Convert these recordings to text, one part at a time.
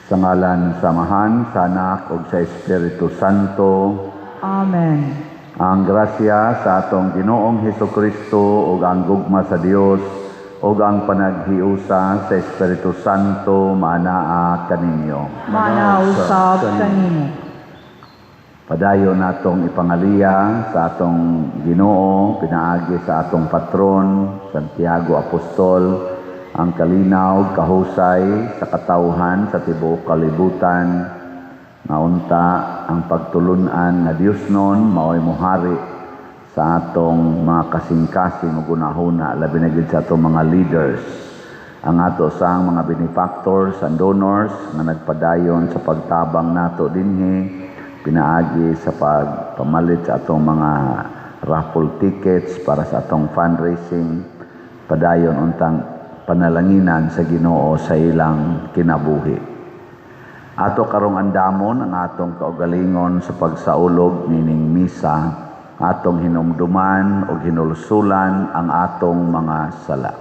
Sa ngalan sa Amahan, sa Anak ug sa Espiritu Santo. Amen. Ang grasya sa atong Ginoong Hesukristo ug ang gugma sa Dios ug ang panaghiusa sa Espiritu Santo maanaa kaninyo. Maanaa usab kanimo. Padayon natong ipangaliya sa atong Ginoo pinaagi sa atong patron Santiago Apostol ang kalinaw kahusay sa katawhan sa tibuok kalibutan nga unta ang pagtulun-an nga Diosnon mao'y mohari sa atong mga kasing-kasing ug hunahuna, labi na gyud sa atong mga leaders. Ang ato sang mga benefactors and donors nga nagpadayon sa pagtabang nato dinhi pinaagi sa pagpamalit sa atong mga raffle tickets para sa atong fundraising, padayon untang panalanginan sa Ginoo sa ilang kinabuhi. Ato karong andamon ang atong kaugalingon sa pagsaulog nining misa, atong hinumduman ug hinulsulan ang atong mga sala.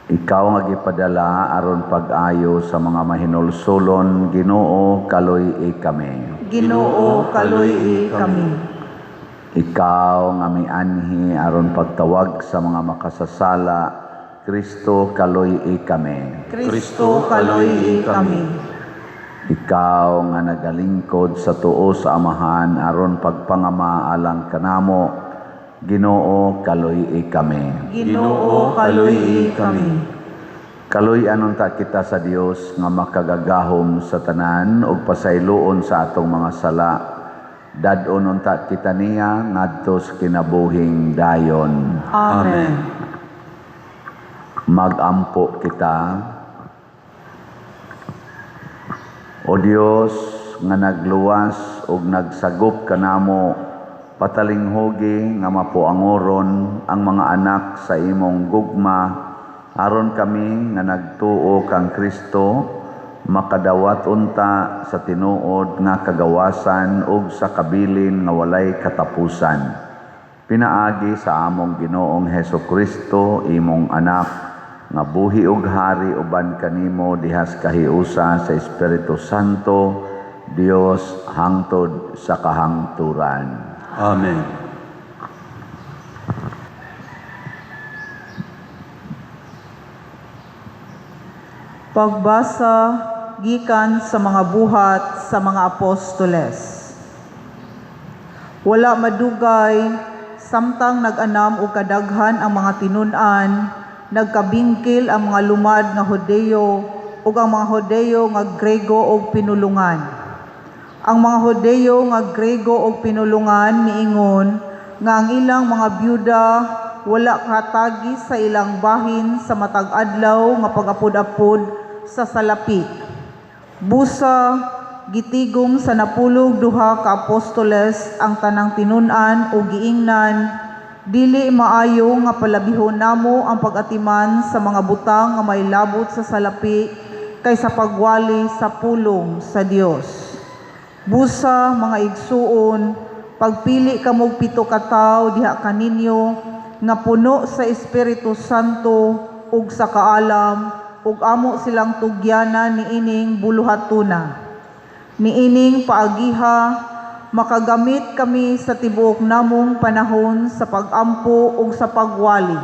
Ikaw nga gipadala aron pag-ayo sa mga mahinulsulon, Ginoo, kaluy-i kami. Ginoo, kaluy-i kami. Ikaw nga mianhi aron pagtawag sa mga makasasala, Kristo, kaluy-i kami. Kristo, kaluy-i kami. Ikaw nga nagalingkod sa tuo sa Amahan aron pagpangama alang kanamo, Ginoo, kaluy-i kami. Ginoo, kaluy-i kami. Kaluy-an unta kita sa Dios nga makagagahom sa tanan ug pasayloon sa atong mga sala. Dad-on unta kita niya ngadto sa kinabuhing dayon. Amen. Magampo kita. O Dios nga nagluwas ug nagsagop kanamo, patalinghugi nga mapuangoron ang mga anak sa imong gugma, aron kami nga nagtuo kang Kristo makadawat unta sa tinuod nga kagawasan ug sa kabilin nga walay katapusan. Pinaagi sa among Ginoong Hesukristo, imong anak, nga buhi ug hari uban kanimo dihas kahiusa sa Espiritu Santo, Dios hangtod sa kahangturan. Amen. Pagbasa gikan sa mga buhat sa mga apostoles. Wala madugay, samtang nag-anam og kadaghan ang mga tinun-an, nagkabingkil ang mga lumad nga Hudeyo ug ang mga Hudeyo nga Grego og pinulungan. Ang mga Hudeyo nga Grego og pinulungan miingon nga ang ilang mga byuda wala kahatagi sa ilang bahin sa matag adlaw nga pag-apod-apod sa salapi. Busa gitigom sa 12 ka apostoles ang tanang tinun-an o giingnan, dili maayo nga palabihon namo ang pag-atiman sa mga butang nga may labot sa salapi kaysa pagwali sa pulong sa Dios. Busa mga igsuon, pagpili kamog 7 ka tawo diha kaninyo nga puno sa Espiritu Santo ug sa kaalam, ug amo silang tugyanan niining buluhatuna. Niining paagiha, makagamit kami sa tibuok namong panahon sa pag-ampo ug sa pagwali.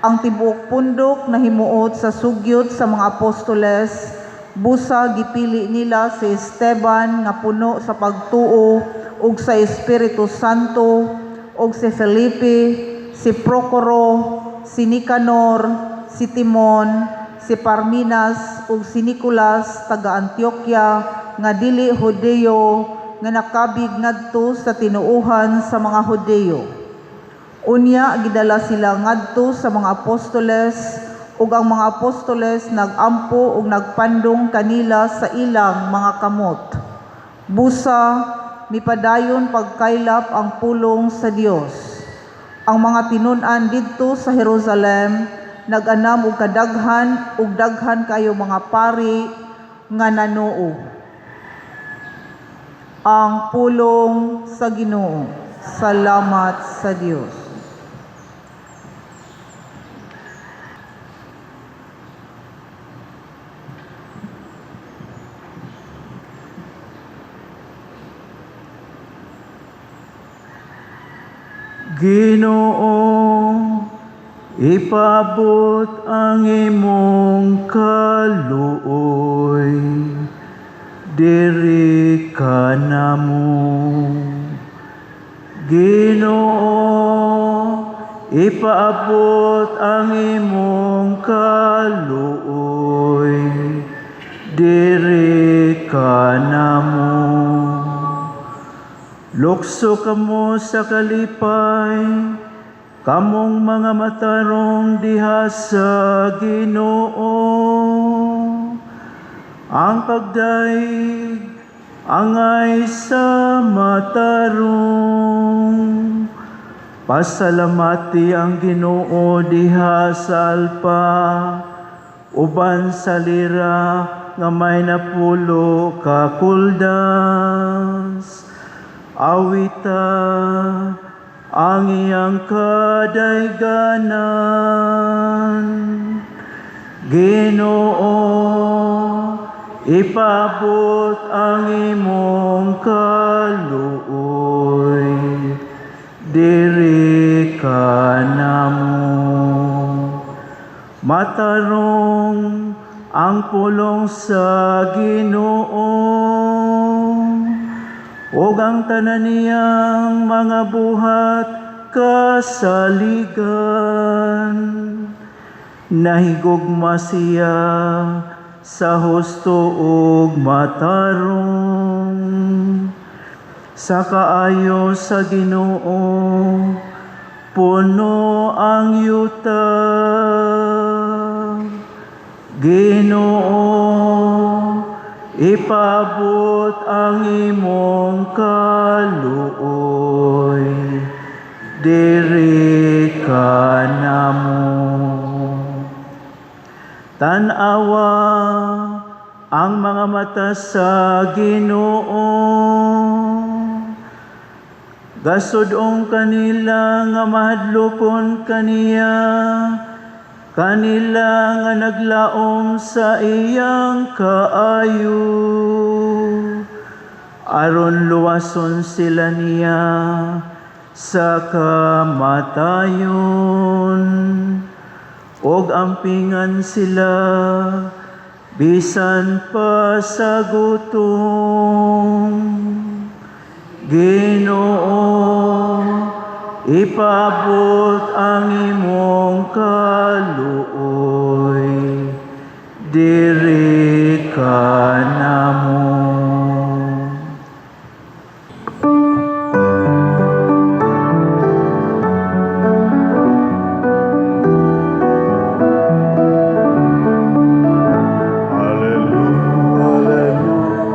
Ang tibuok pundok nahimuot sa sugyot sa mga apostoles, busa gipili nila si Esteban nga puno sa pagtuo ug sa Espiritu Santo, ug si Felipe, si Procoro, si Nicanor, si Timon, si Parminas ug si Nicolas taga Antioquia nga dili Hudeyo nga nakabig ngadto sa tinuohan sa mga Hudeyo. Unya gidala sila ngadto sa mga apostoles ug ang mga apostoles nagampo ug nagpandong kanila sa ilang mga kamot. Busa mipadayon pagkaylap ang pulong sa Dios. Ang mga tinun-an didto sa Jerusalem nag-anam og kadaghan ug daghan kayo mga pari nga nanuo. Ang pulong sa Ginoo. Salamat sa Dios. Ginoo, ipaabot ang imong kaluoy diri kanamo. Ginoo, ipaabot ang imong kaluoy diri kanamo. Lukso kamo sa kalipay, kamong mga matarong diha sa Ginoo. Ang pagdaig angay sa matarong. Pasalamati ang Ginoo diha sa alpa, uban sa lira nga may 60 ka kuldas. Awita ang iyang kadayganan. Ginoo, ipaabot ang imong kaluoy diri kanamo. Matarong ang pulong sa Ginoo, ug ang tanan niyang mga buhat kasaligan. Nahigugma siya sa husto ug matarong. Sa kaayo sa Ginoo puno ang yuta. Ginoo, ipaabot ang imong kaluoy diri kanamo. Tan-awa ang mga mata sa Ginoo. Gasud-ong kanila nga mahadlokon kaniya, kanila nga naglaom sa iyang kaayo. Aron luwason sila niya sa kamatayon, ug ampingan sila bisan pa sa gutom. Ginoo, ipaabot ang imong kaluoy diri kanamo.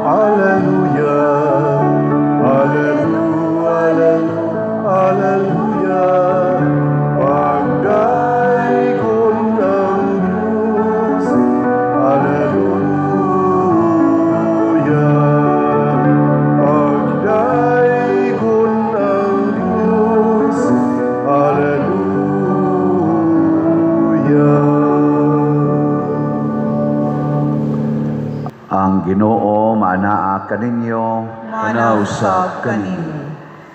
Alleluia, alleluia, alleluia, alleluia. Pagdaygon ang Diyos. Alleluia. Pagdaygon ang Diyos. Alleluia. Ang Ginoo maanaa kaninyo. Maanaa usab kanimo.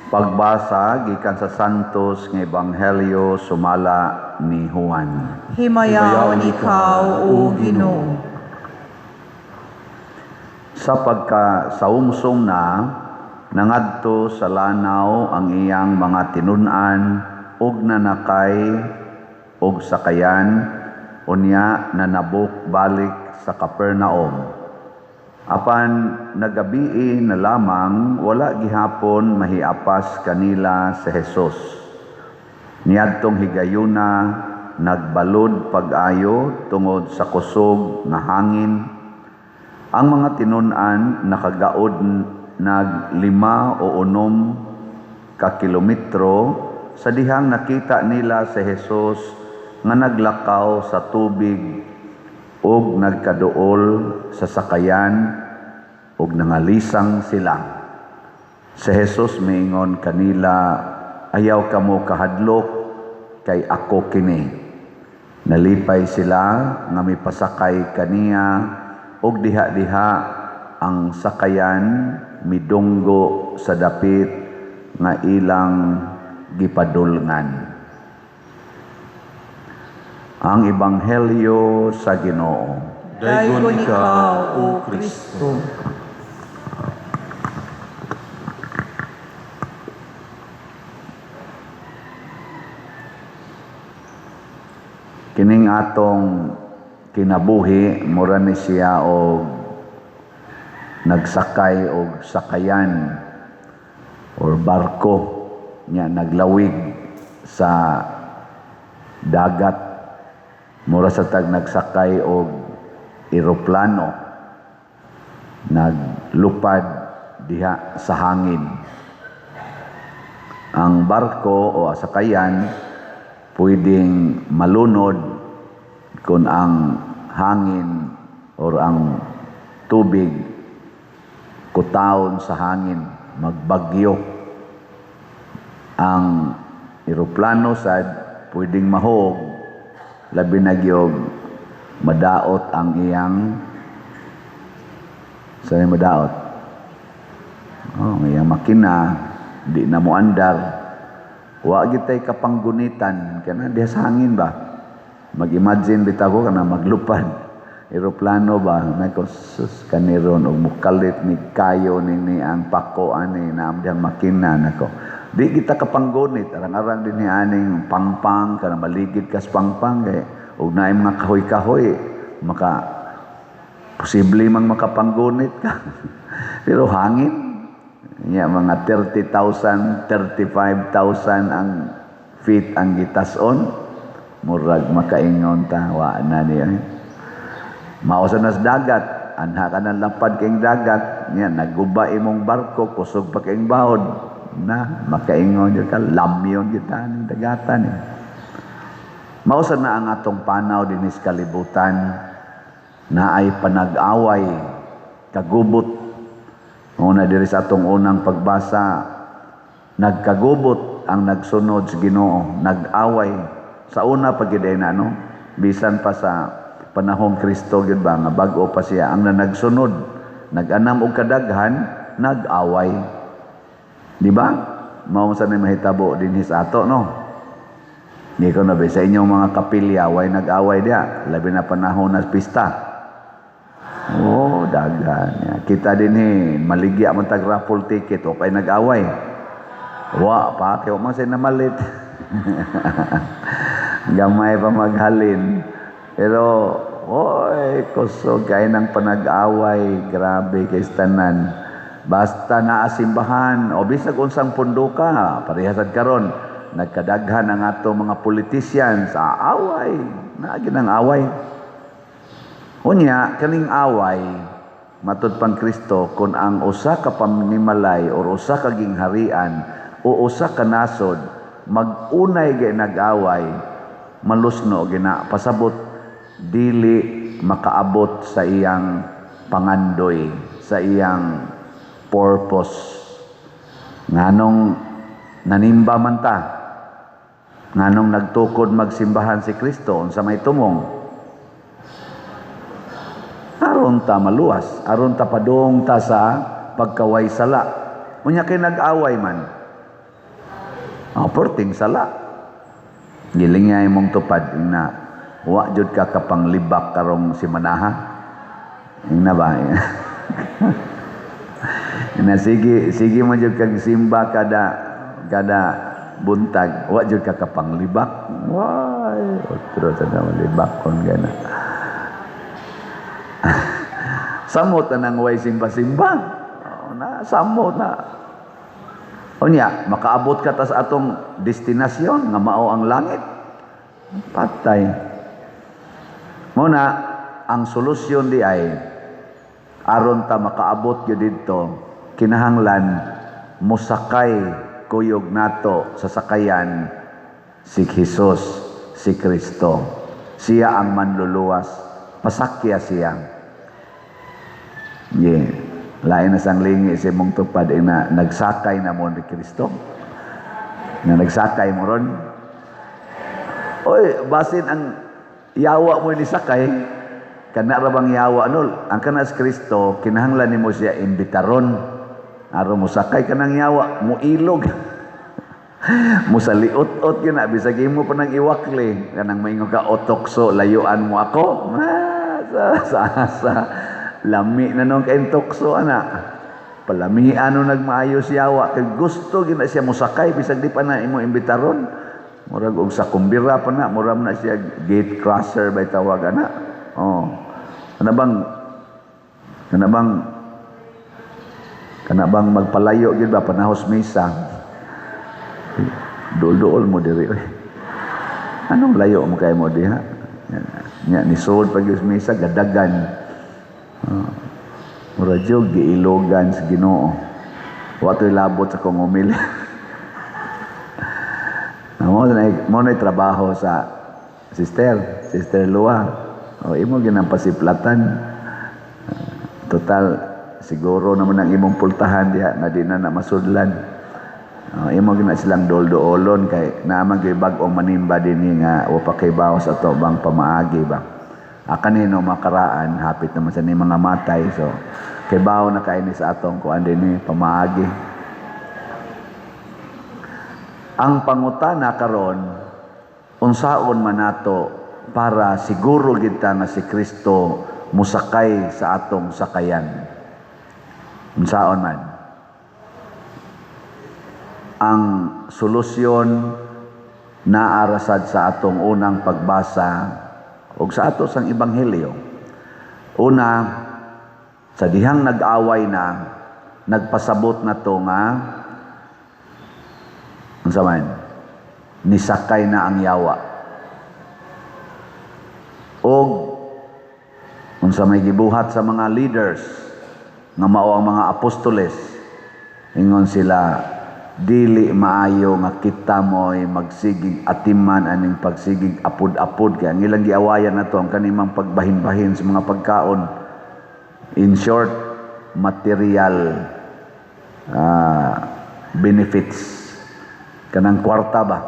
Pagbasa gikan sa Santos nga Ebanghelyo sumala ni Juan. Himayaon ikaw, O Ginoo. Sa pagka saumsum na, nangadto sa lanaw ang iyang mga tinun-an ug nanakay og sakayan, unya nanabok balik sa Capernaum. Apan nagabii na lamang, wala gihapon mahiapas kanila si Jesus. Niadtong higayuna, nagbalod pag-ayo tungod sa kusog nga hangin. Ang mga tinun-an nakagaod nag 5 o 6 ka kilometro sa dihang nakita nila si Jesus nga naglakaw sa tubig ug nagkaduol sa sakayan, ug nangalisang sila. Si Jesus miingon kanila, "Ayaw kamo kahadlok, kay ako kini." Nalipay sila nga mipasakay kaniya, ug diha-diha ang sakayan midunggo sa dapit nga ilang gipadulngan. Ang Ebanghelyo sa Ginoo. Daygon ikaw, O Kristo. Kining atong kinabuhi, mura ni siya og nagsakay og sakayan or barko nya naglawig sa dagat, mura sa tag nagsakay og eroplano, naglupad diha sa hangin. Ang barko o sakayan pwedeng malunod kung ang hangin or ang tubig kutaon sa hangin, magbagyo. Ang eroplano sad pwedeng mahog, labi na gyud madaot ang iyang sa madaot. Oh, ang iyang makina di na moandar. Wa gitay kapanggunitan kana diha sa hangin ba. Mag-imagine bitaw ko kana maglupad eroplano ba, nako sus kaniron og mukalit ni kayo ni ang pako ani na dihang makina nako. Di kita kapanggunit, arang-arang din ni aning pangpang kana maligid kas pangpang kay og naay mga kahoy-kahoy maka posible mang makapanggunit ka. Pero hangin nya mga 30,000, 35,000 ang feet ang gitason, murag makaingon ta wa na niya. Mao sa nas dagat, anha ka ng lapad kayong dagat, nya naguba imong barko, kusog pa kayong bahod, na makaingon jud ka, lamyon kita ning dagatan eh. Mao sa na ang atong panaw dinhi sa kalibutan na ay panag-away, kagubot. Una diri sa atong unang pagbasa, nagkagubot ang nagsunod sa Ginoo, nag-away. Sa una pa gyud na no, bisan pa sa panahong Kristo gyud ba nga bag-o pa siya ang nagsunod, nag-anam og kadaghan, nag-away. Di ba? Mao sa ni mahitabo dinhi sa ato no. Di ko na ba sa inyong mga kapilya way nag-away diha, labi na panahon na pista. Oh, daghan. Kita dinhi maligya man tag raffle ticket o kay nag-away. Wa pa kay man say namalit. Gamay pa maghalin. Pero oy, kusog kay nang panag-away, grabe kay tanan. Basta naa simbahan o bisag unsang punduka, parehas sad karon nagkadaghan ang ato mga politicians sa away, naa gyud ang away. Unya kaning away matud pang Kristo kun ang usa ka pamanimalay or usa ka gingharian o usa ka nasod mag-unay gay nag-away, malusno gina pasabot dili makaabot sa iyang pangandoy, sa iyang purpose. Nganong nanimba man ta, nganong nagtukod magsimbahan si Kristo, unsa may tumong? Aron ta maluwas, aron ta padung ta sa pagkaway sala. Unya kay nag-away man, perting sala. Giling niya imong tupad ina, wa jud ka kapanglibak karong simanaha. Ina ba? Ina sige, sige man jud kag simba kada buntag, wa jud ka kapanglibak. Way, otro sa na malibak kon gana. Samot na nang way simba-simba. Oh, na samot na. Unya, makaabot ka tas atong destinasyon nga mao ang langit. Patay. Muna, ang solusyon di ay aron ta makaabot gyud didto, kinahanglan mosakay kuyog nato sa sakayan si Jesus, si Kristo. Siya ang manluluwas. Pasakya siya. Yeah. Lain na sang lingi si mong tupad ina nagsakay na mo ni Kristo. Na nagsakay mo ron. Oy, basin ang yawa mo ni sakay, kana ra bang yawa no? Ang kana si Kristo kinahanglan nimo siya imbitaron. Aron mo sakay kanang yawa, mo ilog. Musaliot-ot yun na, bisag imo pa nang iwakli. Kanang maingon ka, "O tukso, layuan mo ako." Ah, sa lami na nung kayong tukso, ana. Palamian no nagmaayo siya wa. Kay gusto gina siya musakay, bisag di pa na imo imbitaron. Murag og sa kumbira pa na, murag na siya gate crasher bay tawag ana. Oh. Kana bang magpalayo gyud ba panahos misa. Duol-duol mo diri oy. Anong layo mo kay mo diha? Nya ni sulod pag yung misa gadagan. Mura jud giilogan sa Ginoo. Wa to'y labot sa kong umili. Mo na trabaho sa sister, Sister Lua. O imo ginang pasiplatan. Total siguro naman ang imong pultahan diha na di na na masudlan. Imo gina silang dol-doolon kay naa man gyud bag-ong manimba dinhi nga wa pa kay bawas ato bang pamaagi ba. Ah, kanino makaraan hapit naman sa ni mga matay, so kay bawo na kay ni sa atong kuan dinhi pamaagi. Ang pangutana karon, unsaon man nato para siguro kita nga si Kristo musakay sa atong sakayan? Unsaon man? Ang solusyon naarasad sa atong unang pagbasa ug sa ato sang ebanghelyo. Una, sa dihang nag-away na, nagpasabot na to nga unsa man, nisakay na ang yawa. Og unsa may gibuhat sa mga leaders nga mao ang mga apostoles, ingon sila, "Dili maayo nga kita mo'y magsigig atiman aning pagsigig apod-apod," kay ang ilang giawayan na to ang kanimang pagbahin-bahin sa mga pagkaon, in short, material benefits, kanang kwarta ba,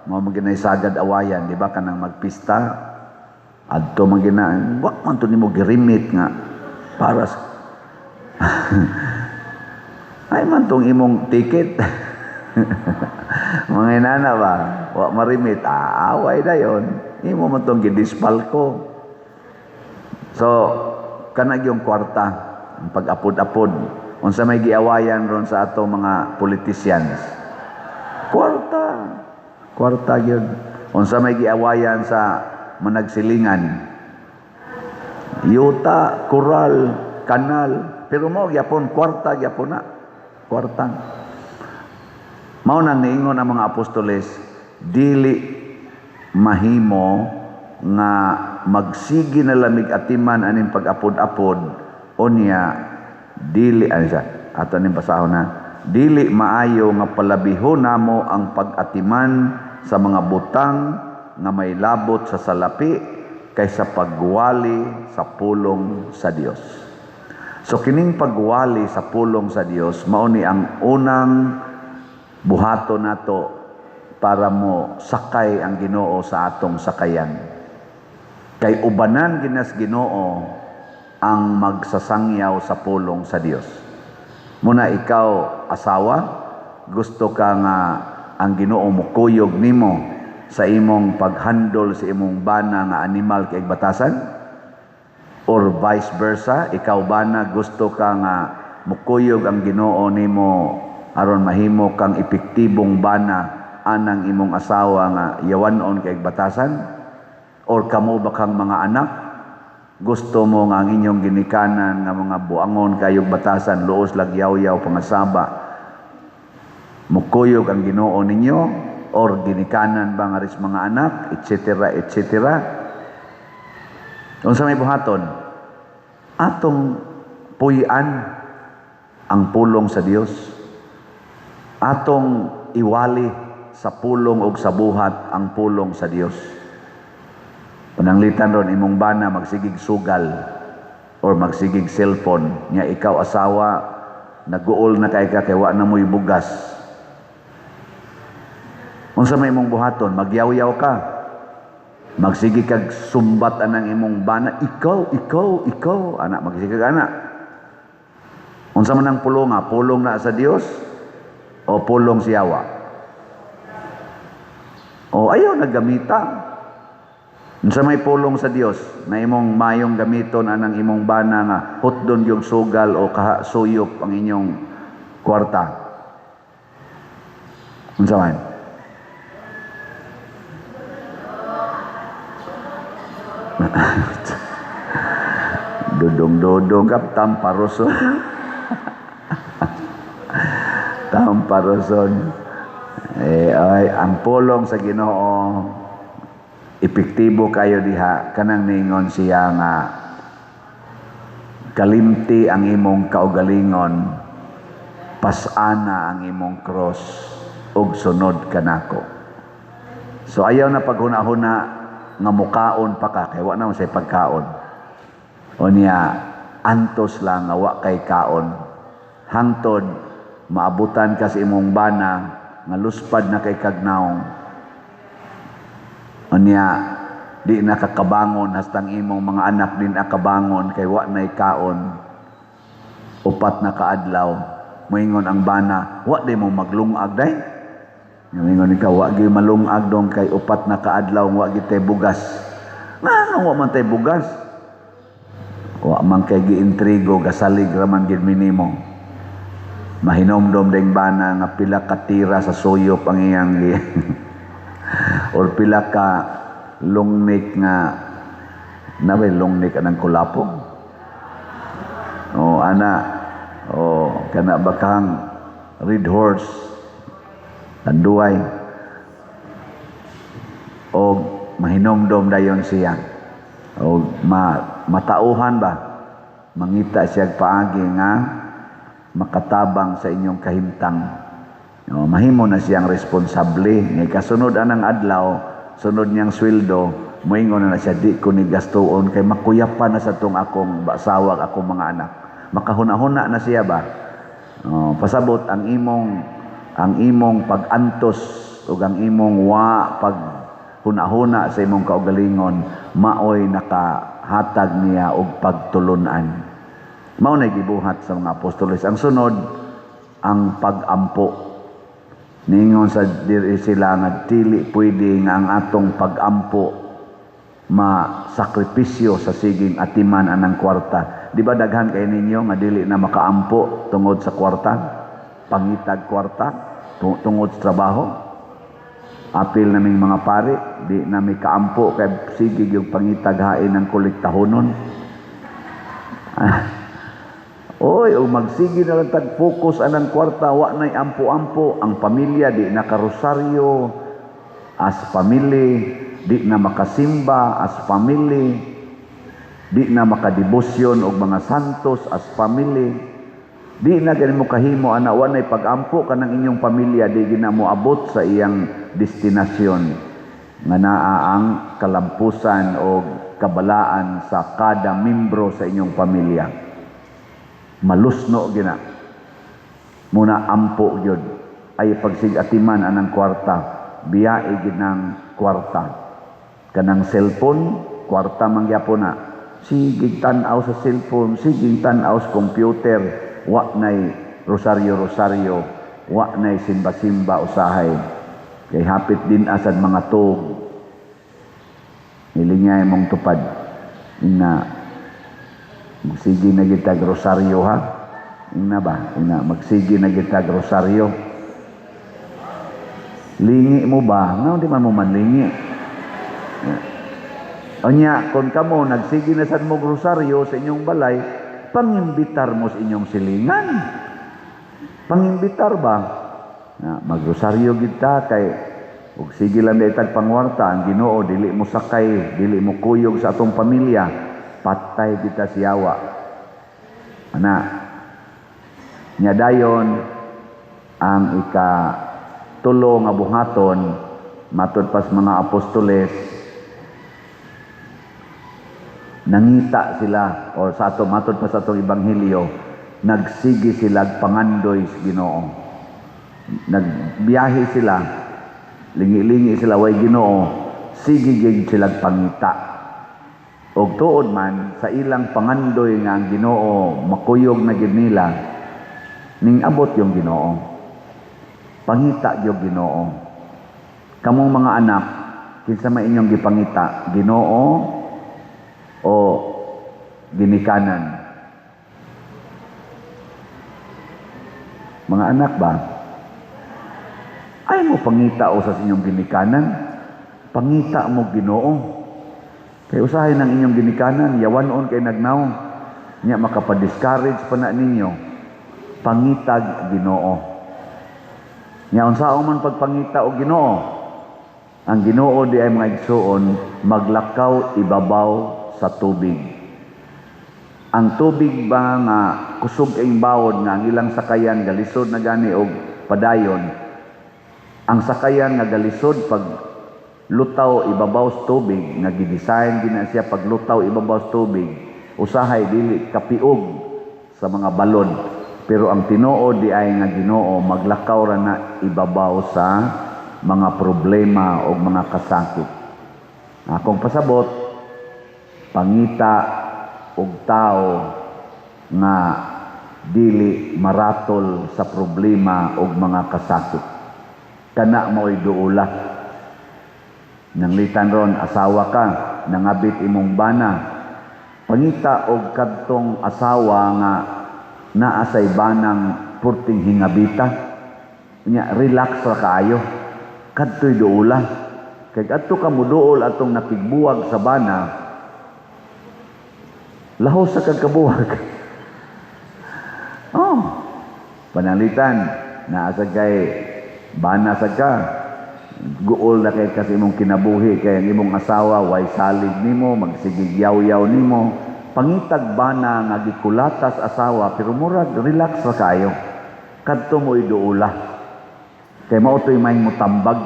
mao man ginay sagad awayan, di ba? Kanang magpista adto man gina, wa man to nimo girimit nga para sa ay man tong imong ticket, mga inana ba, wa marimit, aaway dayon, imo man tong gidispalko. So kanag yung kwarta, ang pag-apod-apod. Unsa may giawayan ron sa ato mga politicians? Kwarta, kwarta gyud. Unsa may giawayan sa managsilingan? Yuta, koral, kanal, pero mao gyapon kwarta gyapon na, kwarta. Mao nang niingon ang mga apostoles, dili mahimo nga magsige na lamig atiman aning pag-apod-apod unya dili ano siya ato ning basahon na, "Dili maayo nga palabihon namo ang pag-atiman sa mga butang nga may labot sa salapi kaysa pagwali sa pulong sa Dios." So kining pagwali sa pulong sa Dios mao ni ang unang buhaton nato para mo sakay ang Ginoo sa atong sakayan. Kay ubanan ginas Ginoo ang magsasangyaw sa pulong sa Dios. Muna ikaw asawa, gusto ka nga ang Ginoo mukuyog nimo sa imong paghandol sa imong bana nga animal kay batasan? Or vice versa, ikaw bana, gusto ka nga mukuyog ang Ginoo nimo aron mahimo kang epektibong bana anang imong asawa nga yawanon kay batasan? Or kamo ba kang mga anak, gusto mo nga ang inyong ginikanan nga mga buangon kayog batasan, luos lag yaw-yaw pangasaba, mukuyog ang Ginoo ninyo? Or ginikanan ba nga ris mga anak, etc., etc.? Unsa may buhaton? Atong puy-an ang pulong sa Dios, atong iwali sa pulong og sa buhat ang pulong sa Dios. Pananglitan ron imong bana magsigig sugal or magsigig cellphone nya ikaw asawa naguol na kay ka kay wa na mo'y bugas. Unsa may imong buhaton? Magyawyaw ka. Magsige kag sumbat anang imong bana, "Ikaw, ikaw, ikaw," anak, magsige kag anak. Unsa man ang pulong nga? Pulong na sa Dios o pulong siyawa? O ayaw na gamita. Unsa may pulong sa Dios na imong mayong gamiton anang imong bana nga hutdon yung sugal o kaha suyop ang inyong kwarta? Unsa man? Dudong-dudong ka, tamparoson. Tamparoson. Eh, ay, ang pulong sa Ginoo, epektibo kayo diha, kanang ningon siya nga kalimti ang imong kaugalingon, pasana ang imong cross ug sunod kanako. So ayaw na paghuna-huna nga mukaon pa ka kay wa na man say pagkaon. Unya antos lang nga wa kay kaon hangtod maabutan ka sa imong bana nga luspad na kay kagnaong. Unya di na kakabangon hastang imong mga anak din akabangon kay wa nay kaon. 4 na kaadlaw moingon ang bana, wa di mo maglungag day. Moingon ikaw, wa gyud malungag dong kay 4 na kaadlaw wa gyud tay bugas. Ngano wa man tay bugas? Wa man kay giintrigo, gasalig ra man gyud minimo. Mahinomdom ding bana nga pila ka tira sa suyop ang iyang gi or pila ka lungnik nga nabay lungnik anang kulapong. O ana, o kana bakang red horse tanduay. O mahinomdom dayon siya. O matauhan ba mangita siya paagi nga makatabang sa inyong kahimtang. O, mahimo na siyang responsable. Ngay kasunod anang adlaw, sunod niyang sweldo, moingon na siya, di ko ni gastuon kay makuyapan na sa tong akong basawag, akong mga anak. Makahuna-huna na siya ba? O, pasabot ang imong pag-antos ug ang imong wa pag huna-huna sa imong kaugalingon maoy nakahatag niya og pagtulunan. Mao na gibuhat sa mga apostoles. Ang sunod, ang pag-ampo. Ningon sa diri sila nga dili pwede nga ang atong pag-ampo masakripisyo sa siging atiman anang kwarta. Di ba daghan kay ninyo nga dili na makaampo tungod sa kwarta? Pangitag kwarta tungod sa trabaho? Apil naming mga pare, di nami kaampo kay sige yung pangitag hain ng kolektahonon. Oy, o magsige na lang tag focus anang kwarta, wa nay ampo-ampo, ang pamilya di nakarosaryo as family, di na makasimba as family, di na makadebosyon og mga santos as family, di na gani mo kahimo ana, wa nay pag-ampo kanang inyong pamilya, di gina mo abot sa iyang destinasyon nga naa ang kalampusan o kabalaan sa kada membro sa inyong pamilya. Malusno gina muna ampo gyud ay pagsigatiman anang kwarta, biyae gid ng kwarta. Kanang cellphone, kwarta man gyapon na. Sige tan-aw sa cellphone, sige tan-aw sa computer, wa nay rosaryo-rosaryo, wa nay simba-simba usahay. Kay hapit din asad mga tuog. Nilingay mong tupad. Ina, magsige na gitag rosaryo ha. Ina ba? Ina, magsige na gitag rosaryo. Lingi mo ba? Nga, di man mo manlingi. Onya, kung kamo nagsige na sad mo rosaryo sa inyong balay, pangimbitar mo sa inyong silingan. Pangimbitar ba? Na, magrosaryo kita kay ug sige lang daytag pangwarta ang Ginoo, dili mo sakay, dili mo kuyog sa atong pamilya, patay kita siyawa. Ana, nya dayon ang ikatulo nga buhaton matud pas mga apostoles, nangita sila o sa ato matud pa sa atong ebanghelyo, nagsige sila pangandoy sa Ginoo. Nagbiyahe sila, lingi-lingi sila way Ginoo, sige gyud sila pangita. Og tuod man sa ilang pangandoy nga ang Ginoo makuyog na gyud nila, ning abot yung Ginoo. Pangita gyud Ginoo. Kamong mga anak, kinsa may inyong gipangita, Ginoo o ginikanan? Mga anak ba? Ay mo pangita o sa inyong ginikanan? Pangita mo Ginoo. Kay usahay ng inyong ginikanan, yawanon kay nagnaw. Nya makapa-discourage pa na ninyo. Pangitag Ginoo. Nya unsaon man pagpangita og Ginoo? Ang Ginoo di ay, mga igsuon, maglakaw ibabaw sa tubig. Ang tubig ba nga kusog kayong bawod nga ang ilang sakayan galisod na gani og padayon. Ang sakayan nga galisod pag lutaw ibabaw sa tubig, nga gidesign gina siya pag lutaw ibabaw sa tubig, usahay dili kapiog sa mga balod. Pero ang tinuod di ay nga Ginoo maglakaw ra na ibabaw sa mga problema o mga kasakit. Akong pasabot, pangita og tao nga dili maratol sa problema og mga kasakit. Kana mao'y duula. Nanglitan ron, asawa ka, nangabit imong bana. Pangita og kadtong asawa nga naa say banang purting hingabita. Nya relax ra kaayo. Kadto'y duula. Kay adto ka muduol atong nakigbuwag sa bana, lahos sa kag kabuwag. Oh, pananglitan, naa sa kay bana sa ka, guol na kay kasi imong kinabuhi kay ang imong asawa way salig nimo, magsigig yaw-yaw nimo. Pangitag bana nga gikulatas asawa pero murag relax ra kaayo. Kadto mo iduula. Kay mao to'y may mutambag.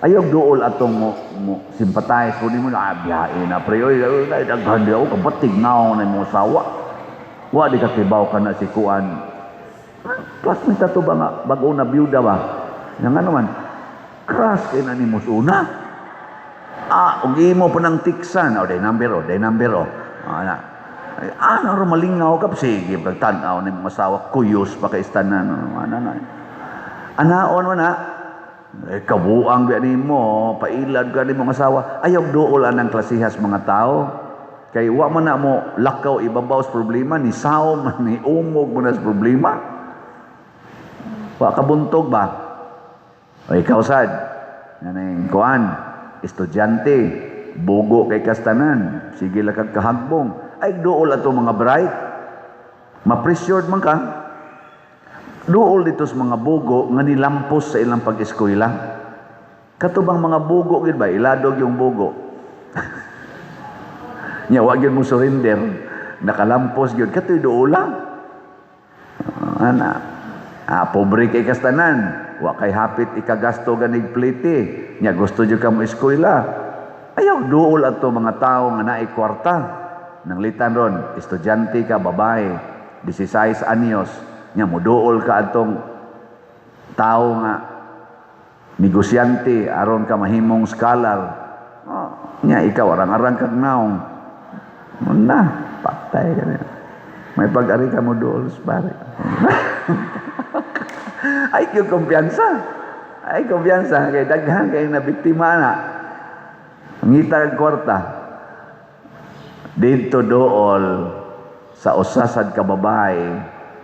Ayaw duol atong mo sympathize ko nimo na biyahe na pre, oy, ay daghan di ako kabatig naon na imong asawa. Wa di ka kibaw ka na si kuan. Classmate ato ba nga bag-o na byuda ba? Nga nga naman, crush kay na nimo una. Ah, ug imo pa nang tiksan. O, day number o, day number o. Ah, na. Ay, ano ro malingaw ka? Sige, pagtan-aw ni imong asawa, kuyos pa kay istanan. Ano na. Anaon mo na. Eh, kabuang biya nimo, pailad ka nimong asawa. Ayaw duol anang klasihas mga tao. Kay wa man na mo lakaw ibabaw sa problema, ni sao man, ni umog mo na sa problema. Wa ka buntog ba? O ikaw sad, naning kuan, estudyante, bugo kay kastanan, sige lang kag kahagbong. Ay duol ato mga bright. Ma-pressured man ka. Duol dito sa mga bugo nga nilampos sa ilang pag-eskwela. Kato bang mga bugo gid ba? Iladog yung bugo. Nya wa gyud mo surrender, nakalampos gyud katoy duola. Ah, ana. Ah, pobre kay kastanan, wa kay hapit ikagasto ganig plite. Nya gusto jud ka mo eskwela. Ayaw duol ato mga tao nga naay kwarta. Nanglitan ron, estudyante ka, babae, 16 anyos, nya moduol ka atong tao nga negosyante aron ka mahimong scholar. Oh, nya ikaw arang-arang kag naong. Na, patay ka na. May pag-ari ka mo duol, pare. Ay, yung kumpiyansa. Ay, kumpiyansa. Kay daghan kay na biktima na. Ngita kag kwarta. Dito dool sa usasad ka babae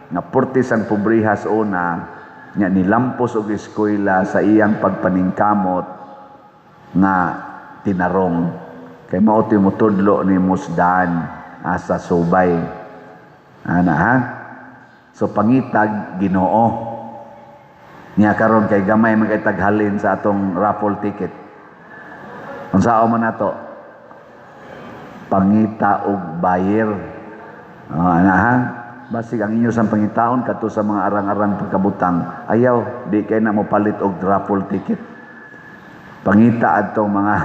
nga purtis ang pobrehas una nya nilampos og eskwela sa iyang pagpaningkamot nga tinarong kay mao ti motudlo ni Musdan asa subay ana ha. So pangitag Ginoo. Niya karon kay gamay man kay taghalin sa atong raffle ticket, unsao man nato pangita og buyer? Oh, ana ha. Basig ang inyo sang pangitaon kadto sa mga arang-arang pagkabutang, ayaw di kay na mo palit og raffle ticket. Pangita adtong mga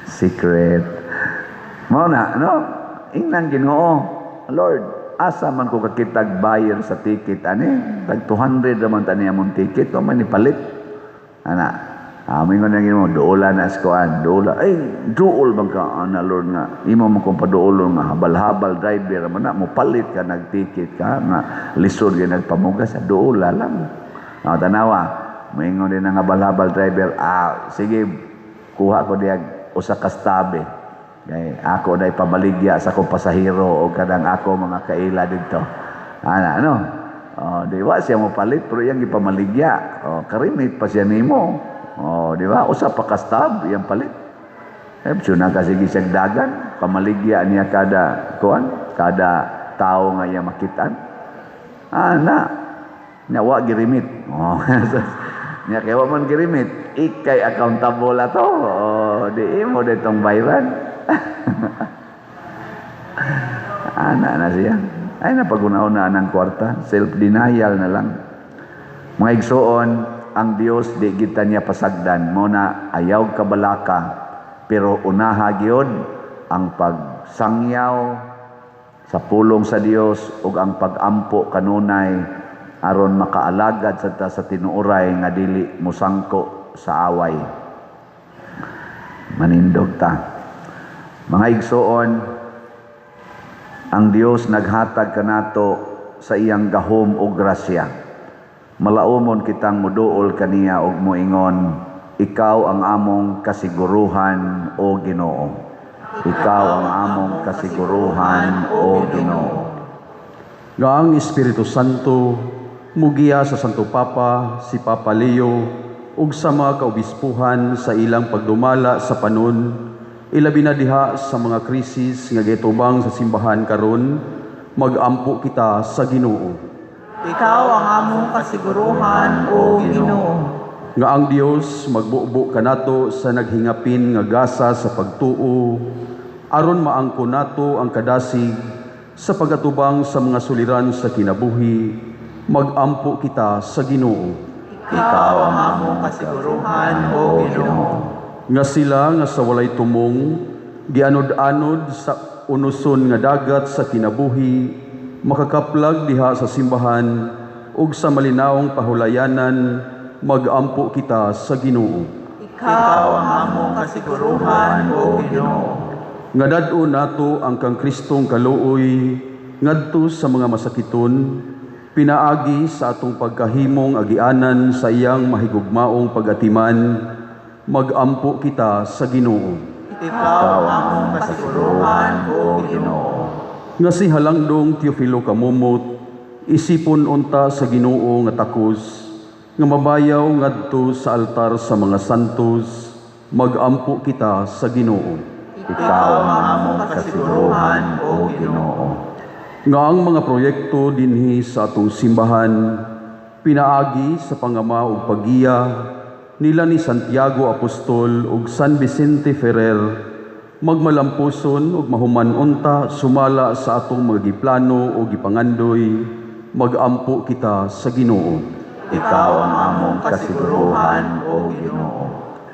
secret mao na, no? Ingnan Ginoo, "Lord, asa man ko kakitag buyer sa ticket ani? Tag 200 raman tani among ticket, wa man ni palit." Ana. Amin ko na Ginoo, duola na askuan, duola. Ay, duol bang ka, ana Lord nga. Imo mo kong paduolon nga habal-habal driver man na mo palit ka nagticket ka nga lisod gyud nagpamugas, duola lang. Ah, tanawa. Moingon din ang habal-habal driver, "Ah, sige, kuha ko diya usa ka stub eh. Kay ako na ipamaligya sa akong pasahero o kanang ako mga kaila dito." Ana, ano? Oh, di ba siya mo palit pero iyang ipamaligya. Oh, karimit pa siya nimo. Oh, di ba? Usa pa ka stub iyang palit. Eh, suna kasi siyang dagan, pamaligya niya kada kuan, kada tao nga iya makitaan. Ana, nya wa girimit. Oh, nya kay wa man girimit, ikay accountable ato. Oh, di imo ditong bayran. Ana na siya. Ay na pag-una-una ng kwarta, self-denial na lang. Mga igsoon, ang Dios di kita niya pasagdan mo na ayaw kabalaka, pero unaha gyud ang pagsangyaw sa pulong sa Dios ug ang pagampo kanunay aron makaalagad sa ta sa tinuoray nga dili musangko sa away. Manindog ta. Mga igsoon, ang Dios naghatag kanato sa iyang gahom ug grasya. Malaumon kitang muduol kaniya ug moingon, "Ikaw ang among kasiguruhan, o Ginoo. Ikaw ang among kasiguruhan, o Ginoo." Nga ang Espiritu Santo mugiya sa Santo Papa, si Papa Leo, ug sa mga kaobispuhan sa ilang pagdumala sa panon, ilabi na diha sa mga krisis nga gitubang sa simbahan karon, magampo kita sa Ginoo. Ikaw ang among kasiguruhan, O Ginoo. Nga ang Dios magbubo kanato sa naghingapin nga gasa sa pagtuo aron maangko nato ang kadasig sa pagatubang sa mga suliran sa kinabuhi, magampo kita sa Ginoo. Ikaw ang among kasiguruhan, O Ginoo. Nga sila nga sa walay tumong gianod-anod sa unuson nga dagat sa kinabuhi makakaplag diha sa simbahan ug sa malinawong pahulayanan, magampo kita sa Ginoo. Ikaw ang among kasiguruhan, O Ginoo. Nga dad-on nato ang kang Kristong kaluoy ngadto sa mga masakiton pinaagi sa atong pagkahimong agianan sa iyang mahigugmaong pag-atiman, magampo kita sa Ginoo. Ikaw ang among kasiguruhan, O Ginoo. Nga si Halangdong Teofilo Camomot isipon unta sa Ginoo nga takos nga mabayaw ngadto sa altar sa mga santos, magampo kita sa Ginoo. Ikaw ang among kasiguruhan, O Ginoo. Nga ang mga proyekto dinhi sa atong simbahan pinaagi sa pangama ug paggiya nila ni Santiago Apostol ug San Vicente Ferrer magmalampuson ug mahuman unta sumala sa atong mga giplano o gipangandoy, magampo kita sa Ginoo. Ikaw ang among kasiguruhan, O Ginoo.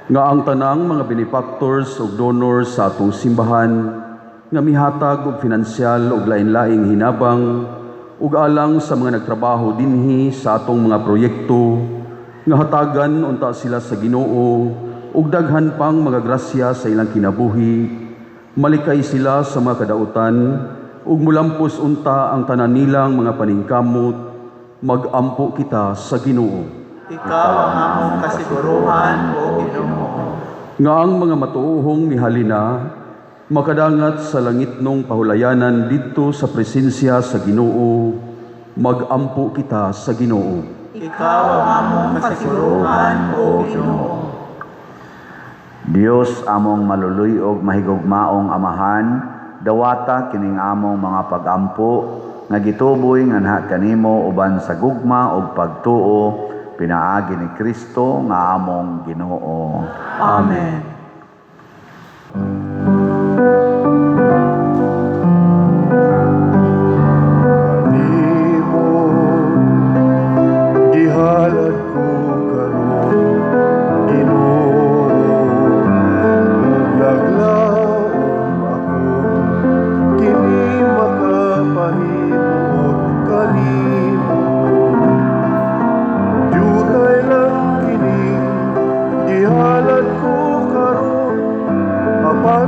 Nga ang tanang mga benefactors ug donors sa atong simbahan nga mihatag og finansyal ug lain-laing hinabang ug alang sa mga nagtrabaho dinhi sa atong mga proyekto nga hatagan unta sila sa Ginoo ug daghan pang mga grasya sa ilang kinabuhi, malikay sila sa mga kadautan ug mulampos unta ang tanan nilang mga paningkamot, magampo kita sa Ginoo. Ikaw ang among kasiguruhan, O Ginoo. Nga ang mga matuohong mihalina makadangat sa langitnong pahulayanan didto sa presensya sa Ginoo, magampo kita sa Ginoo. Ikaw ang among kasiguruhan, O Ginoo. Dios among maluluy-og mahigugmaong Amahan, dawata kining among mga pagampo nga gituboy nganha kanimo uban sa gugma ug pagtuo pinaagi ni Kristo nga among Ginoo. Amen. Kanimo gihalad ko karon, Ginoo, ug naglaom ako kini makapahimuot kanimo. Diutay lang kining gihalad ko karon, apan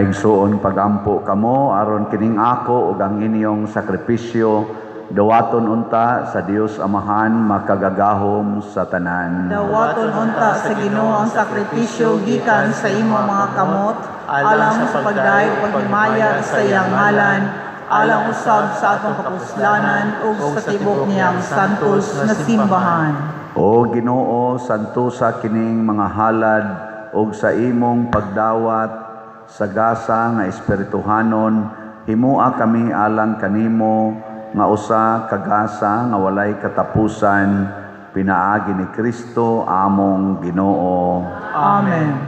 Mga igsuon, pagampo kamo aron kining ako ug ang inyong sakripisyo dawaton unta sa Dios Amahan makagagahom sa tanan. Dawaton unta sa Ginoo ang sakripisyo gikan sa imong mga kamot, alang sa pagdayeg ug paghimaya sa iyang ngalan, alang usab sa atong kapuslanan ug sa tibok niyang santos nga simbahan. O Ginoo, santosa kining mga halad ug sa imong pagdawat sa gasa nga espirituhanon, himua kami alang kanimo nga usa ka gasa nga walay katapusan, pinaagi ni Kristo among Ginoo. Amen.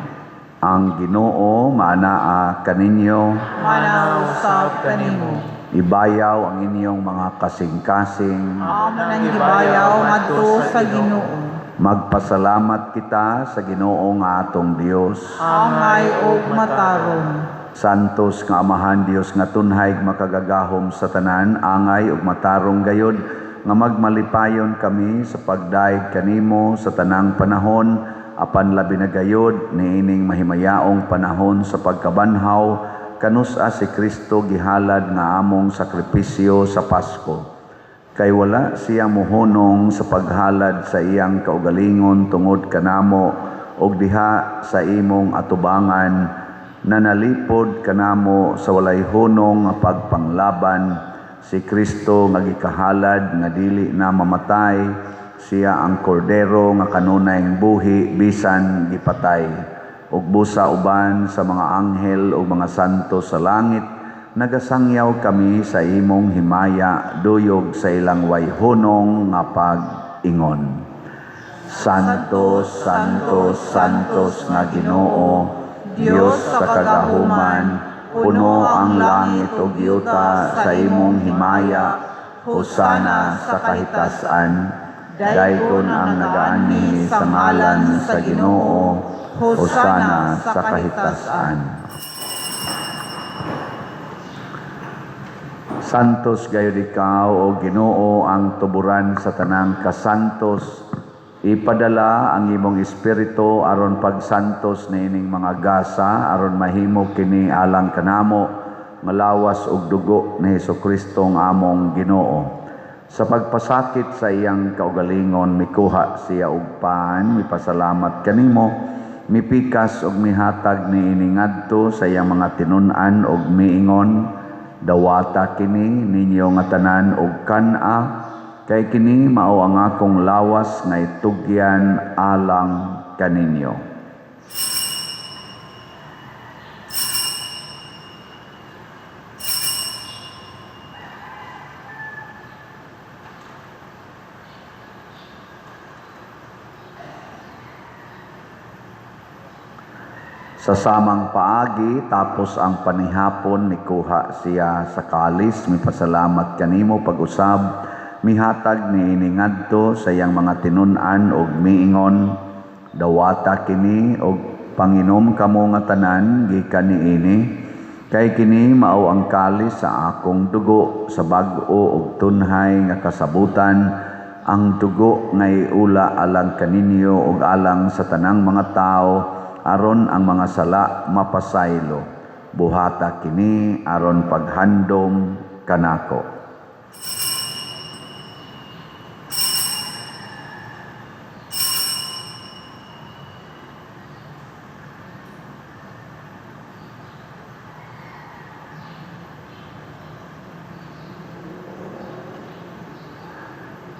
Ang Ginoo maanaa kaninyo, Mana usab kanimo. Ibayaw ang inyong mga kasing-kasing. Amo nang gibayaw ngadto sa Ginoo. Magpasalamat kita sa Ginoo nga atong Dios. Angay ug matarong. Santos nga Amahan, Dios nga tunhay makagagahom sa tanan, angay ug matarong gayod nga magmalipayon kami sa pagdayeg kanimo sa tanang panahon, apan labi na gayod niining mahimayaong panahon sa pagkabanhaw kanus-a si Kristo gihalad nga among sakripisyo sa Pasko. Kay wala siya mohunong sa paghalad sa iyang kaugalingon tungod kanamo og diha sa imong atubangan nanalipod kanamo sa walay hunong nga pagpanglaban. Si Kristo nga gikahalad nga dili na mamatay, siya ang kordero nga kanunayng buhi bisan gipatay. Ug busa uban sa mga anghel ug mga santo sa langit, nagasangyaw kami sa imong himaya duyog sa ilang way hunong nga pag-ingon. Santo, Santo, Santos nga Ginoo, Dios sa kagahuman, puno ang langit ug yuta sa imong himaya, hosana sa kahitasan. Daygon ang nagaanhi sa ngalan sa Ginoo, hosana sa kahitasan. Santos gayud ikaw, o Ginoo, ang tuburan sa tanang kasantos. Ipadala ang imong espiritu aron pagsantos niining mga gasa, aron mahimo kini alang kanamo malawas og dugo ni Hesukristo ang among Ginoo. Sa pagpasakit sa iyang kaugalingon, mikuha siya og pan, mipasalamat kanimo, mipikas og mihatag niini ngadto sa iyang mga tinun-an og miingon, dawata kini ninyo nga tanan og kan-a, kay kini mao ang akong lawas nga itugyan alang kaninyo. Sa samang paagi, tapos ang panihapon, mikuha siya sa kalis, mipasalamat kanimo pag-usab, mihatag niini ngadto sa iyang mga tinun-an og miingon, dawata kini og panginom kamo nga tanan gikan niini, kay kini mao ang kalis sa akong dugo sa bag-o og tunhay nga kasabutan, ang dugo nga iula alang kaninyo ug alang sa tanang mga tawo, aron ang mga sala mapasaylo. Buhata kini aron paghandom kanako.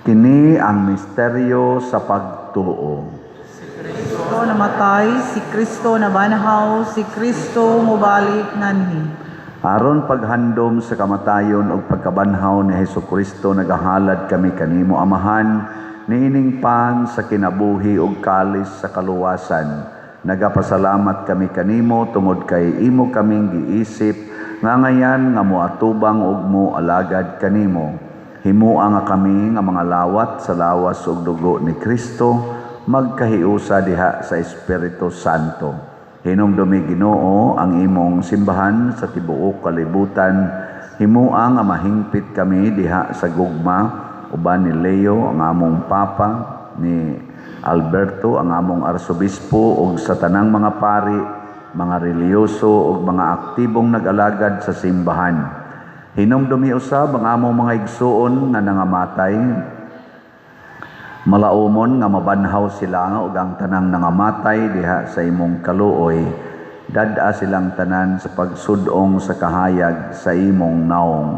Kini ang misteryo sa pagtuo. Kristo namatay, si Kristo nabanhaw, si Kristo mobalik nganhi. Aron paghandom sa kamatayon ug pagkabanhaw ni Hesukristo, nagahalad kami kanimo Amahan niining pan sa kinabuhi ug kalis sa kaluwasan. Nagapasalamat kami kanimo tungod kay imo kaming giisip nga ngayan nga moatubang ug moalagad kanimo. Himua nga kami nga mga lawat sa lawas ug dugo ni Kristo, magkahiusa diha sa Espiritu Santo. Hinumdumi Ginoo ang imong simbahan sa tibuok kalibutan. Himua nga mahingpit kami diha sa gugma uban ni Leo ang among Papa, ni Alberto ang among Arsobispo ug sa tanang mga pari, mga relihiyoso ug mga aktibong nag-alagad sa simbahan. Hinumdumi usab ang among mga igsuon nga nangamatay. Malaumon nga mabanhaw sila ug ang tanang nangamatay diha sa imong kaluoy, dad-a silang tanan sa pagsud-ong sa kahayag sa imong naong.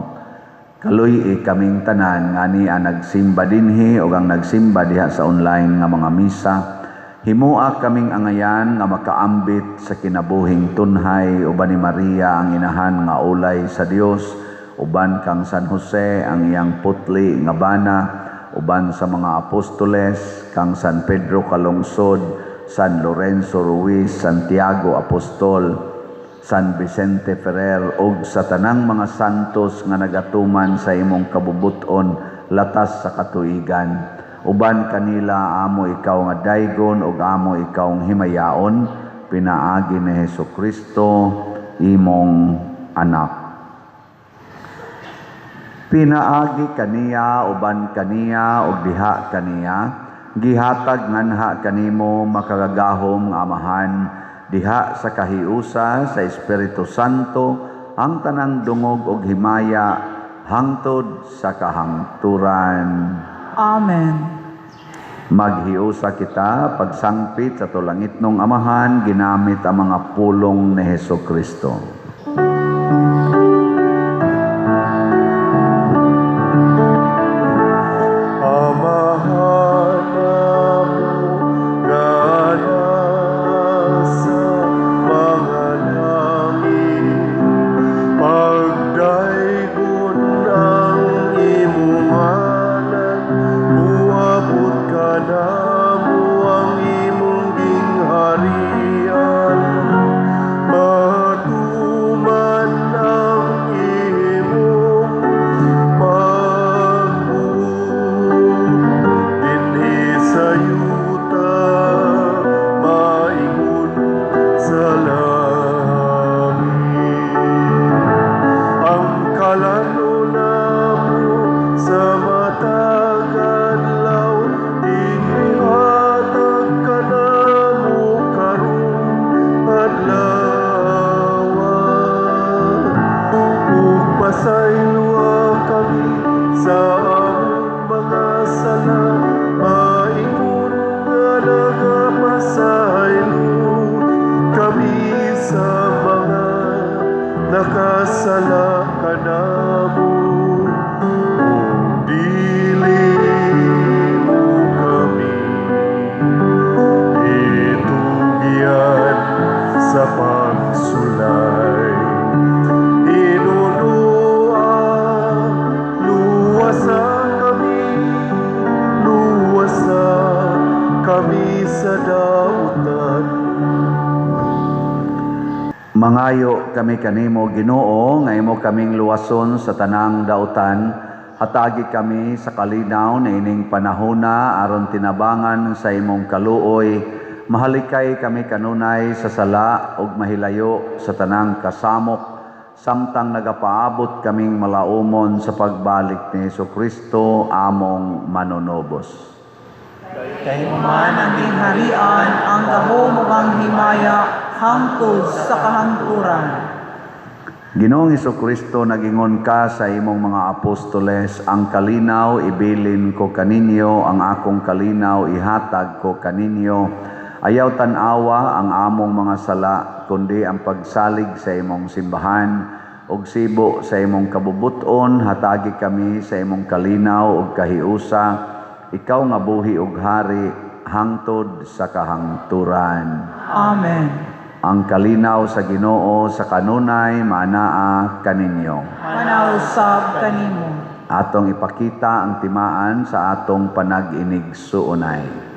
Kaluy-i kaming tanan nga ania nagsimba dinhi ug ang nagsimba diha sa online nga mga misa. Himoa kaming angayan nga makaambit sa kinabuhing tunhay uban ni Maria ang inahan nga ulay sa Dios, uban kang San Jose ang iyang putli nga bana, uban sa mga apostoles, kang San Pedro Calungsod, San Lorenzo Ruiz, Santiago Apostol, San Vicente Ferrer ug sa tanang mga santos nga nagatuman sa imong kabubut-on latas sa katuigan. Uban kanila amo ikaw nga daygon ug amo ikaw himayaon, pinaagi ni Hesukristo imong anak. Pinaagi kaniya, uban kaniya ug diha kaniya, gihatag nganha kanimo makagagahom nga Amahan diha sa kahiusa sa Espiritu Santo ang tanang dungog ug himaya hangtod sa kahangturan. Amen. Maghiusa kita pagsangpit sa atong langitnong Amahan ginamit ang mga pulong ni Hesukristo. Amahan namo nga nasa mga langit, pagdaygon ang imong ngalan, moabot kanamo ang imong gingharian, matuman ang imong pagbuot dinhi sa yuta maingon sa langit. Ang kalan-on namo sa matag adlaw ihatag kanamo karong adlaw. Ug pasayloa kami sa among mga sala maingon nga nagapasaylo kami sa mga nakasala kanamo. Ug dili mo kami itugyan sa pagsulay. Hinunoa, luwasa kami, luwasa kami sa dautan. Mangayo kami kanimo, Ginoo, nga imo kaming luwason sa tanang dautan. Hatagi kami sa kalinaw niining panahona aron tinabangan sa imong kaluoy. Mahalikay kami kanunay sa sala ug mahilayo sa tanang kasamok samtang nagapaabot kaming malaumon sa pagbalik ni Hesukristo among manunubos. Kay man ang gingharian, ang gahom ug ang himaya hangtod sa kahangturan. Ginoong Hesukristo, nagingon ka sa imong mga apostoles, "Ang kalinaw ibilin ko kaninyo, ang akong kalinaw ihatag ko kaninyo." Ayaw tan-awa ang among mga sala, kundi ang pagsalig sa imong simbahan ug sibo sa imong kabubuton, hatagi kami sa imong kalinaw ug kahiusa, ikaw nga buhi ug hari hangtod sa kahangturan. Amen. Ang kalinaw sa Ginoo sa kanunay maanaa kaninyo. Manausab kanimo. Atong ipakita ang timaan sa atong panag-inigsuonay.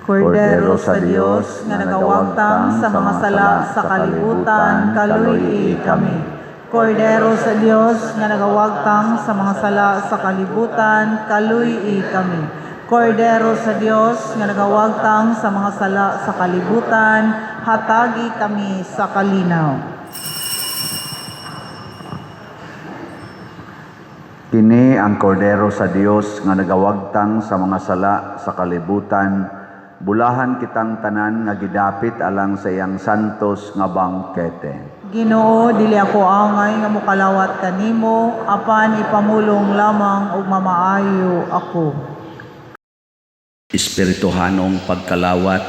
Kordero sa Dios nga nagawagtang sa mga sala sa kalibutan, kaluy-i kami. Kordero sa Dios nga nagawagtang sa mga sala sa kalibutan, kaluy-i kami. Kordero sa Dios nga nagawagtang sa mga sala sa kalibutan, hatagi kami sa kalinaw. Kini ang Kordero sa Dios nga nagawagtang sa mga sala sa kalibutan. Bulahan kitang tanan nga gidapit alang sa iyang santos nga bangkete. Ginoo, dili ako angay nga mokalawat kanimo, apan ipamulong lamang ug mamaayo ako. Espirituhanong pagkalawat.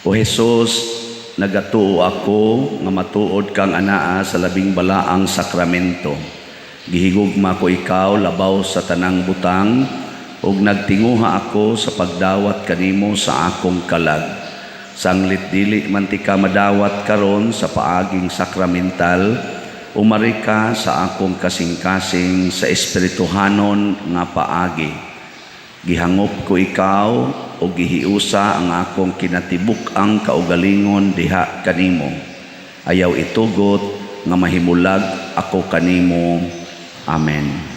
O Hesus, nagatuo ako nga matuod kang anaa sa labing balaang sakramento. Gihigugma ko ikaw labaw sa tanang butang ug nagtinguha ako sa pagdawat kanimo sa akong kalag. Sanglit dili man tika madawat karon sa paaging sakramental, umari ka sa akong kasing-kasing sa espirituhanon nga paagi. Gihangop ko ikaw o gihiusa ang akong kinatibuk-ang kaugalingon diha kanimo. Ayaw itugot nga mahimulag ako kanimo. Amen.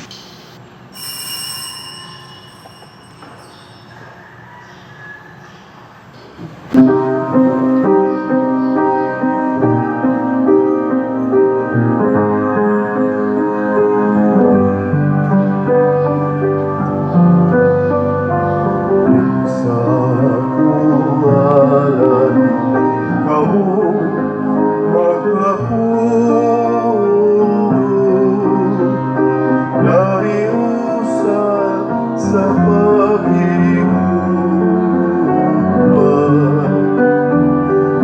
Sa kungalan kamo magkapundo, lahi usa sa paghigugma.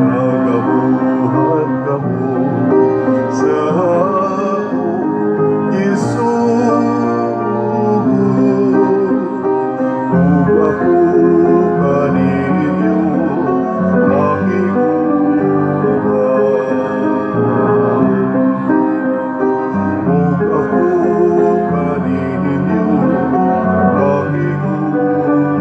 Nagabuhat kamo sa akong isugo, ug ako kaninyo makig-uban. Ug ako kaninyo makig-uban.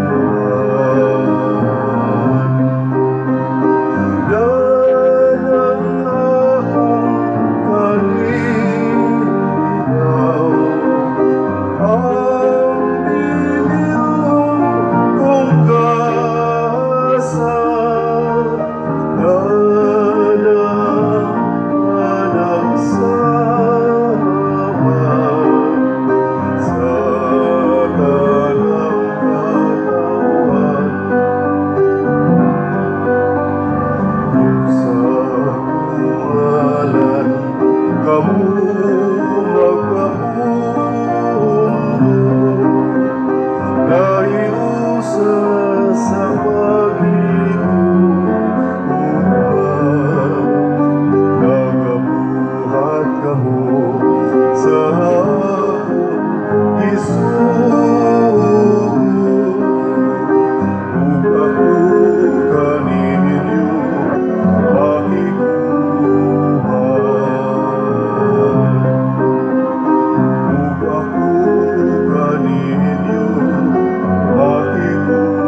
Dalan ang akong kalinaw, ang bililhon kong gasa, dalang anak sa Ama, sa tanang katawhan. Sa kungalan kamo magkapundo, lahi usa sa paghigugma. Nagabuhat kamo sa akong isugo, ug ako kaninyo makig-uban. Ug ako kaninyo makig-uban.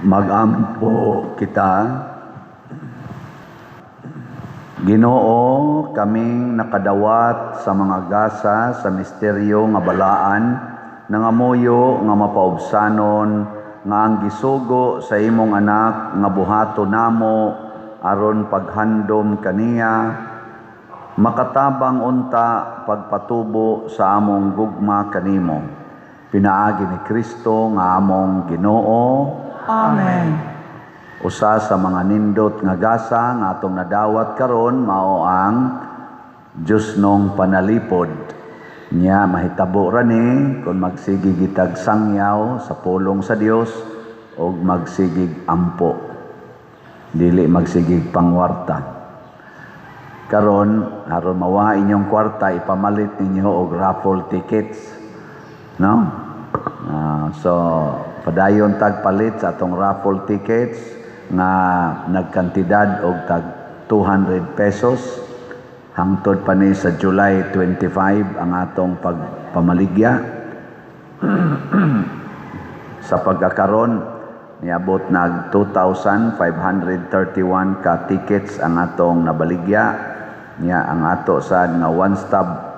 Magampo kita. Ginoo, kaming nakadawat sa mga gasa sa misteryo nga balaan, nangamuyo nga mapaubsanon nga ang gisugo sa imong anak nga buhaton namo aron paghandom kaniya makatabang unta pagpatubo sa among gugma kanimo. Pinaagi ni Kristo nga among Ginoo. Amen. Usa sa mga nindot nga gasa nga atong nadawat karon mao ang Diyosnong panalipod. Nya mahitabo ra ni kung magsige kitag sangyaw sa pulong sa Dios og magsigig ampo. Dili magsigig pangwarta. Karon aron mawa inyong kwarta, ipamalit ninyo og raffle tickets. No? So padayon tag palit sa atong raffle tickets nga nagkantidad og tag 200 pesos hangtod pa ni sa July 25 ang atong pagpamaligya. Sa pagkakaron niabot nag 2,531 ka tickets ang atong nabaligya. Nya ang ato sa nga one stop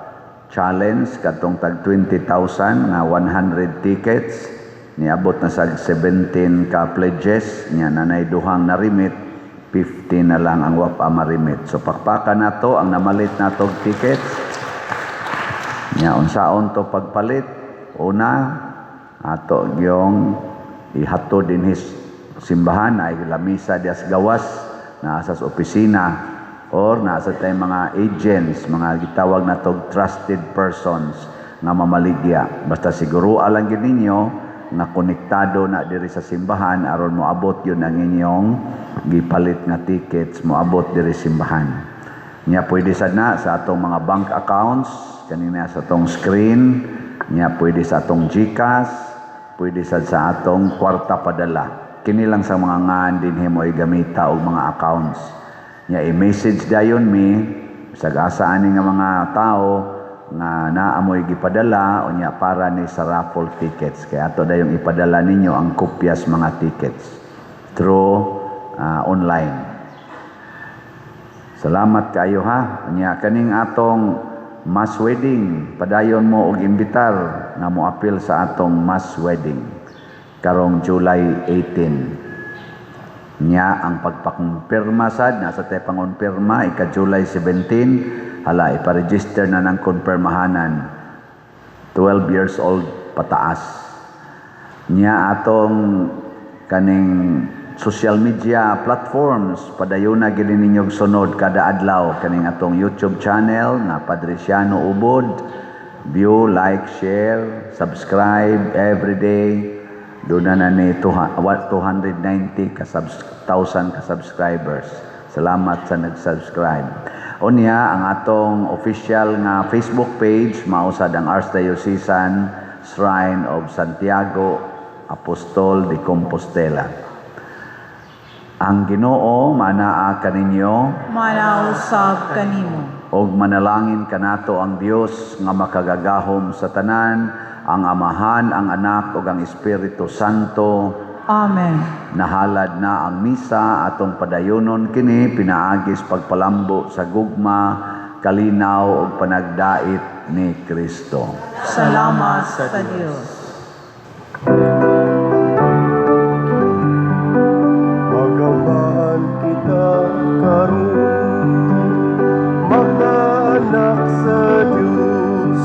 challenge katong tag 20,000 nga 100 tickets niabot na sag 17 ka pledges. Nya nanay duhang narimit, 15 na lang ang wa pa ma-remit. So pakpakan nato ang namalit nato og tickets. Nya unsaon to pagpalit? Una, ato gyong ihatod dinhi simbahan ay lamisa dias gawas, naa sa opisina or naa sa tay mga agents, mga gitawag nato trusted persons nga mamaligya. Basta siguro lang gyud ninyo nga konektado na diri sa simbahan aron moabot yun ang inyong gipalit nga tickets, moabot diri simbahan. Nya pwede sad na sa atong mga bank accounts kanina sa atong screen, nya pwede sa atong GCash, pwede sad sa atong kwarta padala. Kini lang sa mga ngan dinhi mo gamita og mga accounts. Nya i-message dayon mi sa asa ani nga mga tao nga naa moy gipadala, unya para ni sa raffle tickets, kaya ato dayong ipadala ninyo ang kopyas mga tickets through online. Salamat kayo ha. Unya kaning atong mass wedding, padayon mo og imbitar nga moapil sa atong mass wedding karong July 18. Nya ang pagpakumpirma sad nasa tay pangonpirma ika July 17. Hala, ipa-register na ng kumpirmahanan, 12 years old pataas. Nya atong kaning social media platforms, padayon na gid ninyo sunod kada adlaw kaning atong YouTube channel nga Padre Siano Ubod. View, like, share, subscribe every day. Doon na na ni 290 ka thousand ka subscribers. Salamat sa nag-subscribe. Unya, ang atong official nga Facebook page, mao sad ang Archdiocesan Shrine of Santiago Apostol de Compostela. Ang Ginoo manaa kaninyo. Manaa usab kanimo. Og manalangin kanato ang Dios nga makagagahom sa tanan, ang Amahan, ang Anak ug ang Espiritu Santo. Amen. Nahalad na ang misa, atong padayonon kini pinaagis pagpalambo sa gugma, kalinaw ug panagdait ni Kristo. Salamat sa Dios. Mag-amahan kita karon, mga anak sa Diyos,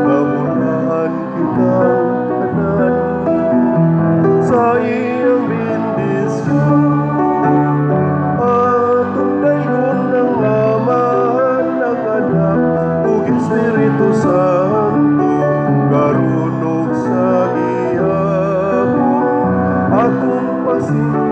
Namulaan kitang tanan sa iyang bendisyon. Atong daygon ang Amahan, ang Anak, ug Espiritu Santo, karon ug sa gihapon, atong pasing